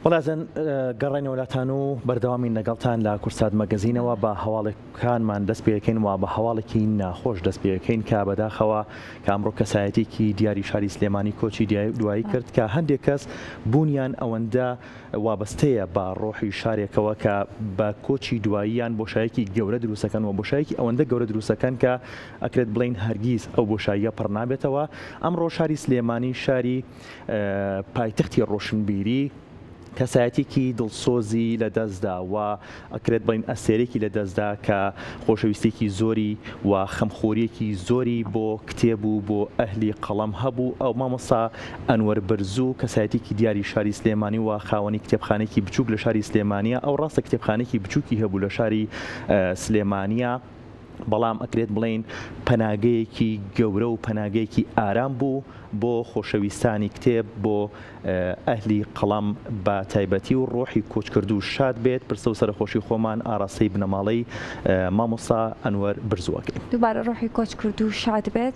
وەڵازن گەڕێنەوە لاتان و بەردەوامین لەگەڵتان لە کورسات مەگەزینەوە بە هەواڵێکانمان دەست پێەکەین و بە هەواڵێکی ناخۆش دەست پێەکەین کە بەداخەوە کە ئەمڕۆ کەسایەتێکی دیاری شاری سلێمانی کۆچی دوایی کرد کە هەندێک کەس بوونیان ئەوەندە وابەستەیە بە ڕۆحی شارێکەوە کە بە کۆچی دواییان بۆشایەکی گەورە دروستەکەن و بۆشایەکی ئەوەندە گەورە دروستەکەن کە ئەکرێت بڵێین هەرگیز ئەو بۆشاییە پڕ نابێتەوە. ئەمڕۆ شاری سلێمانی شاری پایتەختی ڕۆشنبیری کەسایەتیەکی دڵسۆزی لەدەستدا و ئەکرێت بڵێین ئەستێرەیەکی لەدەستدا کە خۆشەویستیەکی زۆری و خەمخۆریەکی زۆری بۆ کتێب و بۆ ئەهلی قەڵەم هەبوو. ئەو مامۆستا ئەنوەر برزو کەسایەتیەکی دیاری شاری سلێمانی و خاوەنی کتێبخانەیەکی بچووک لە شاری سلێمانیە. ئەو ڕاستە کتێبخانەیەکی بچووکی هەبوو لە شاری سلێمانیە، بەڵام ئەکرێت بڵێین پەناگەیەکی گەورە و پەناگەیەکی ئارام بوو بۆ خۆشەویستانی کتێب، بۆ ئەهلی قەڵەم بە تایبەتی و ڕۆحی کۆچکردوو شاد بێت، پرسە و سەرەخۆشی خۆمان ئاڕاستەی بنەماڵەی مامۆستا ئەنوەر برزو ئەکەین. دووبارە ڕۆحی کۆچکردوو شاد بێت.